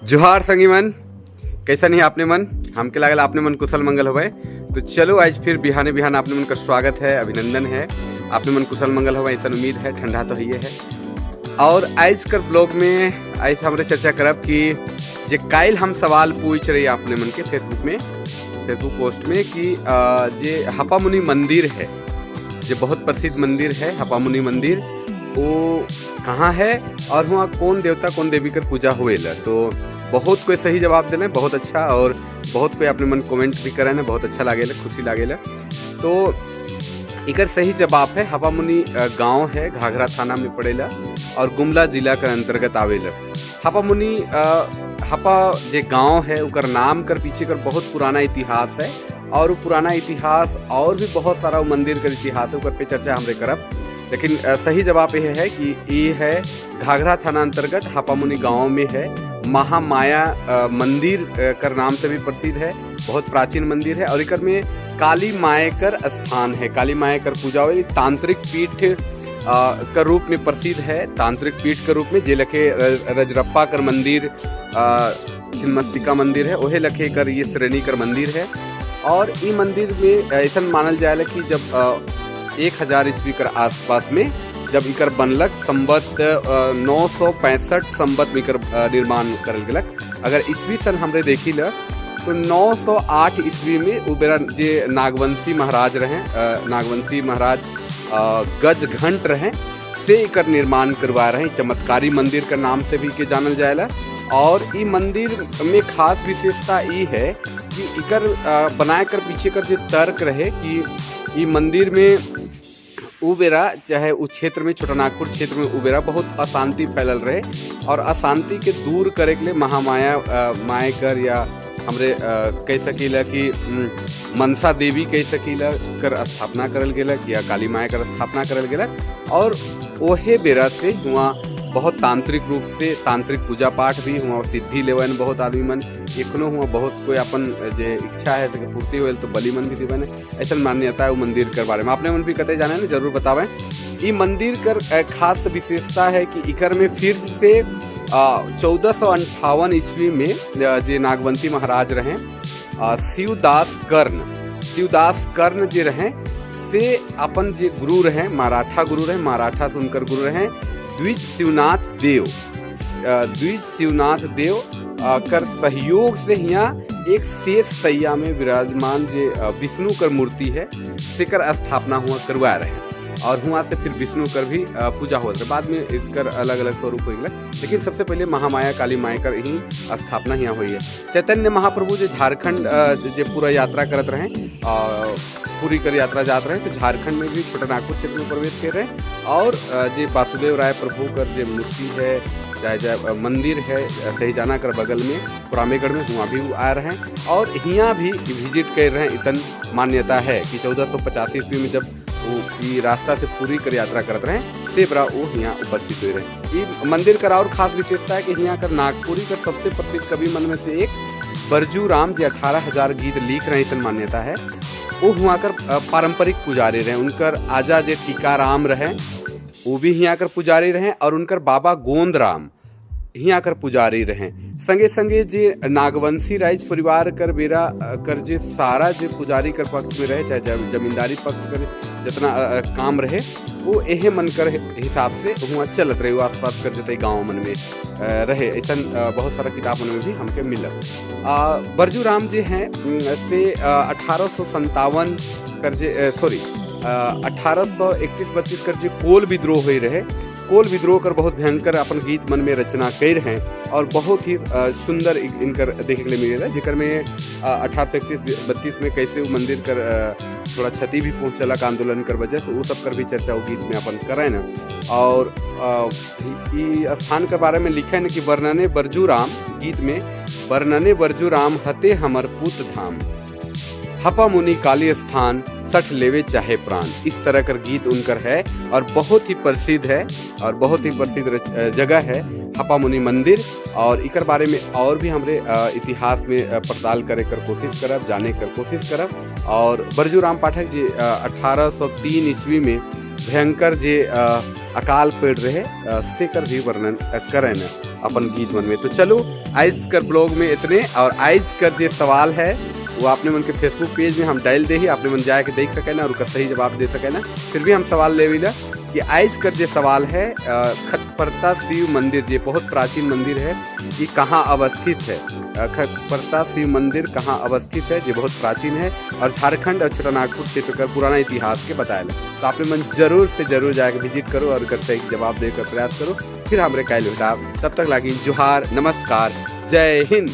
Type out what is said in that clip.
जोहार संगी मन, कैसा नहीं आपने मन? हमके लागल आपने मन कुशल मंगल होवे। तो चलो, आज फिर बिहाने बिहान आपने मन का स्वागत है, अभिनंदन है। आपने मन कुशल मंगल होवे, ऐसा उम्मीद है। ठंडा तो ही है। और आज कर ब्लॉग में आज हमरे चर्चा करब कि जे काइल हम सवाल पूछ रही आपने मन के फेसबुक में, फेसबुक पोस्ट में कि जे हपामुनि मंदिर है, जो बहुत प्रसिद्ध मंदिर है हपामुनि मंदिर, वो कहाँ है और वहाँ कौन देवता, कौन देवी कर पूजा हुएला। तो बहुत कोई सही जवाब दिले, बहुत अच्छा, और बहुत कोई अपने मन कमेंट भी करे ने, बहुत अच्छा लागेला, खुशी लागेला। तो इकर सही जवाब है हपामुनि गांव है, घाघरा थाना में पड़ेला और गुमला जिला के अंतर्गत आवेला। हपामुनि हपा जे गांव है, उकर नाम कर पीछे कर बहुत पुराना इतिहास है और वो पुराना इतिहास और भी बहुत सारा वो मंदिर कर इतिहास है, उकर पे चर्चा हमरे करब। लेकिन सही जवाब यह है कि ये है घाघरा थाना अंतर्गत हपामुनि गांव में है। महामाया मंदिर कर नाम से भी प्रसिद्ध है, बहुत प्राचीन मंदिर है और इकर में काली माए कर स्थान है। काली माए कर पूजा हुई, तांत्रिक पीठ कर रूप में प्रसिद्ध है। तांत्रिक पीठ के रूप में जे लखे रजरप्पा कर मंदिर, छिन्मस्तिका मंदिर है, ओहे लखे कर ये श्रेणी कर मंदिर है। और ई मंदिर में ऐसा मानल जाएला कि जब 1000 ईस्वी कर आसपास में जब इकर बनलक, संवत 965 संवत में इकर निर्माण करल गेलक। अगर ईस्वी सन हमरे देखी ल तो 908 ईस्वी में उ बेरा जे नागवंशी महाराज रहे, नागवंशी महाराज गजघंट रहे, से एकर निर्माण करवा रहे। चमत्कारी मंदिर के नाम से भी के जानल जाएला। और ई मंदिर में खास विशेषता ई है कि इकर बनाए कर पीछे कर जो तर्क रहे कि ई मंदिर में उ बेरा चाहे उस क्षेत्र में, छोटा नागपुर क्षेत्र में उ बेरा बहुत अशांति फैलल रहे और अशांति के दूर करे के लिए महामाया माए कर या हमरे कह सकीला कि मनसा देवी कह सकीला कर स्थापना करल गेलक या काली माए कर स्थापना करल गेलक। और ओहे बेरा से हुआ बहुत तांत्रिक रूप से तांत्रिक पूजा पाठ भी हुआ, सिद्धि लेवन बहुत आदमी मन। एखनो हुआ बहुत कोई अपन जे इच्छा है से पूर्ति होल तो बलि मन भी दिवन। ऐसा मान्यता है वो मंदिर के बारे में। आपने मन भी कते जाने ना, जरूर बतावें। ई मंदिर कर खास विशेषता है कि इकर में फिर से 1458 ईस्वी में जे नागवंशी महाराज रहे, शिवदास कर्ण, शिवदास कर्ण जे रहे से अपन जे गुरु रहे, मराठा गुरु रहे, मराठा से उनकर गुरु रहे द्विज शिवनाथ देव, द्विज शिवनाथ देव कर सहयोग से हिया एक शेष सैया में विराजमान जे विष्णु कर मूर्ति है, सेकर स्थापना हुआ करवा रहे और हुआ से फिर विष्णु कर भी पूजा होत रहे। बाद में एकर अलग अलग स्वरूप हो गया, लेकिन सबसे पहले महामाया काली माया कर ही स्थापना यहाँ हुई है। चैतन्य महाप्रभु जो झारखंड जे पूरा यात्रा करत रहे, पूरी कर यात्रा जात रहे, तो झारखंड में भी छोटा नागपुर क्षेत्र में प्रवेश कर रहे और जे वासुदेव राय प्रभु कर जे मूर्ति है, चाहे चाहे मंदिर है सहीजाना कर बगल में पुरामेगढ़ में, हुआ भी वो आ रहे हैं और हियाँ भी विजिट कर रहे हैं। ऐसा मान्यता है कि 1485 ईस्वी में जब वो ई रास्ता से पूरी कर यात्रा करत रहे से बरा वो हियाँ उपस्थित हुए रहे। ई मंदिर कर और खास विशेषता है कि हियाँ कर नागपुरी कर सबसे प्रसिद्ध कवि मन में से एक बरजू राम जी 18,000 गीत लिख रहे, ऐसा मान्यता है। वो हुआ कर पारंपरिक पुजारी रहे। उनकर आजा जे टीकाराम रहे, वो भी हियाँ कर पुजारी रहे और उनकर बाबा गोंद राम हियाँ कर पुजारी रहे। संगे संगे जे नागवंशी राज परिवार कर बेरा कर जे सारा जे पुजारी कर पक्ष में रहे, चाहे जमींदारी पक्ष कर जितना काम रहे, वो एहे मन कर हिसाब से हुआ चलत रहे। वो आसपास कर जते गांव मन में रहे, ऐसा बहुत सारा किताब मन में भी हमके मिलल। बरजू राम जी हैं से 1857 कर जे, सॉरी, 1831-32 कर जे कोल विद्रोह हुई रहे, कोल विद्रोह कर बहुत भयंकर अपन गीत मन में रचना कर रहे हैं और बहुत ही सुंदर इनकर देखे के लिए मिलेला, जेकर में 1831-32 में कैसे वो मंदिर कर थोड़ा क्षति भी पहुँचलक आंदोलन कर वजह से, वो सब कर भी चर्चा वो गीत में अपन करें न। और ई स्थान के बारे में लिखे न कि वर्णने बरजू राम, गीत में वर्णने बरजू राम हते हमर पूत धाम, हपा मुनि काली स्थान सठ लेवे चाहे प्राण। इस तरह कर गीत उनकर है और बहुत ही प्रसिद्ध है और बहुत ही प्रसिद्ध जगह है हपा मुनि मंदिर। और इकर बारे में और भी हमरे इतिहास में पड़ताल करे कर कोशिश करब, जाने कर कोशिश करब। और बरजू राम पाठक जी 1803 ईस्वी में भयंकर जे अकाल पड़ रहे, सेकर भी वर्णन करें। अपन गीत मन में। तो चलो, आज कर ब्लॉग में इतने और आज कर जो सवाल है, वो आपने मन के फेसबुक पेज में हम डाल दे ही, आपने मन जाके देख सके ना और उसका सही जवाब दे सके ना। फिर भी हम सवाल ले ला कि आज कर जो सवाल है, खटपरता शिव मंदिर, जो बहुत प्राचीन मंदिर है, ये कहाँ अवस्थित है? खटपरता शिव मंदिर कहाँ अवस्थित है, जो बहुत प्राचीन है और झारखंड और छोटा नागपुर क्षेत्र का पुराना इतिहास के बताया? तो आपने मन जरूर से जरूर जाके विजिट करो और कर सही जवाब देकर प्रयास करो। फिर हमरे कायल भेटाब, तब तक लागी जोहार, नमस्कार, जय हिंद।